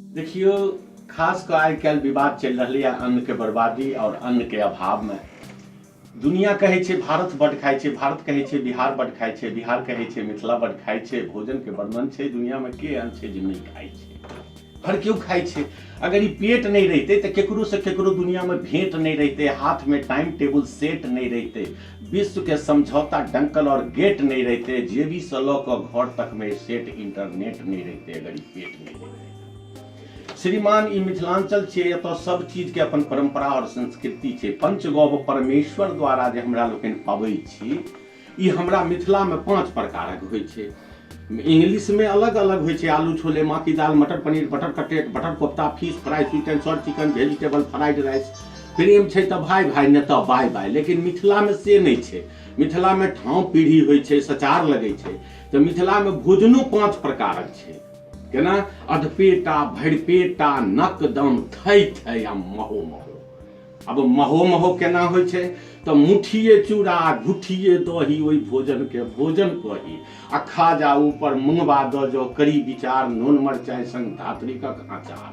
देखियौ, खास कऽ आइ काल्हि विवाद चलि रहलैए अन्नके बर्बादी आओर अन्नके अभावमे। दुनिया कहै छै भारत बड्ड खाइ छै, भारत कहै छै बिहार बड्ड खाइ छै, बिहार कहै छै मिथिला बड्ड खाइ छै। भोजनके वर्णन छै, दुनियामे के एहन छै जे नहि खाइ छै? हर केओ खाइ छै। अगर ई पेट नहि रहितै तऽ केकरोसँ केकरो दुनियामे भेंट नहि रहितै, हाथमे टाइम टेबुल सेट नहि रहितै, विश्वके समझौता डंकल आओर गेट नहि रहितै, जेबीसँ लऽ कऽ घर तकमे सेट इंटरनेट नहि रहितै अगर ई पेट नहि रहितै। श्रीमान, ई मिथिलांचल छियै, एतऽ सब चीजके अपन परम्परा आओर संस्कृति छै। पंचगव परमेश्वर द्वारा जे हमरा लोकनि पबै छी, ई हमरा मिथिलामे 5 प्रकारक होइ छै। इंग्लिशमे अलग अलग होइ छै: आलू छोले, माँ की दाल, मटर paneer, butter cutlet, butter kofta, fish fry, sweet and sour chicken, vegetable fried rice. प्रेम छै तऽ भाय भाय, नहि तऽ बाय बाय। लेकिन मिथिलामे से नहि छै। मिथिलामे ठाँव पीढ़ी होइ छै, सचार लगै छै। तऽ मिथिलामे भोजनो 5 प्रकारक छै। केना? अधपेटा, भरिपेटा, नकदम, थै थै आ महो महो। आब महो महो केना होइ छै? तऽ मुठिए चूड़ा आ घुठिए दही, ओहि भोजनके भोजन कही। आ खाजा ऊपर मुंगबा दऽ जो करी विचार, नून मरचाइ संग धात्रिकक अचार,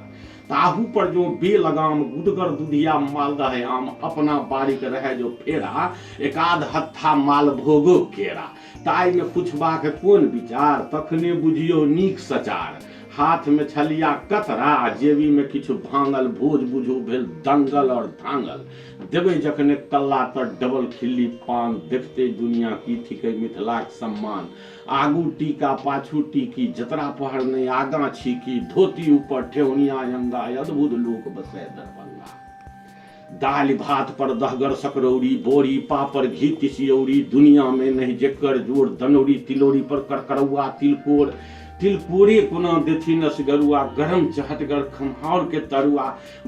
ताहू पर जो बेलगाम गुदगर दुधिया मालदह आम, अपना बाड़ीक रहै जो फेरा, एकाध हत्था मालभोगो केरा, ताहिमे पुछबाक कोन विचार, तखने बुझियौ नीक सचार। हाथमे छलिया कतरा, जेबीमे किछु भांगल, भोज बुझू भेल दंगल और धांगल। देबै जखने कल्ला तर डबल खिल्ली पान, देखते दुनिया की थिकै मिथिलाक सम्मान। आगू टीका पाछू टीकी, जतरा पहर नहि आगाँ छीकी, धोती ऊपर ठेहुनिया अंगा, अद्भुत लोक बसै दरभंगा। दालि भात पर दहगर सकरौरी, बोरी पापड़ घी तिसियौरी, दुनियामे नहि जेकर जोर, दनौरी तिलौरी पर करकरौआ तिलकोर। तिलकोरे कोना देथिन असगरुआ, गरम चहटगर खम्हाउर के तरुआ,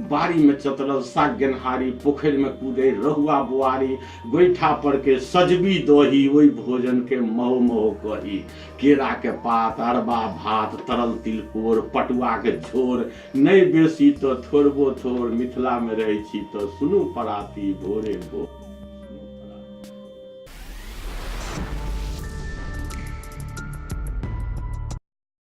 बाड़ीमे चतरल साग गेनहारी, पोखरिमे कूदै रहुआ बुआरी, गोइठा पर के सजबी दही, ओहि भोजन के महो महो कही। केरा के पात, अरबा भात, तरल तिलकोर, पटुआ के झोर, नहि बेसी तऽ थोड़बो थोड़, मिथिलामे रहै छी तऽ सुनू पराती भोरे भोर।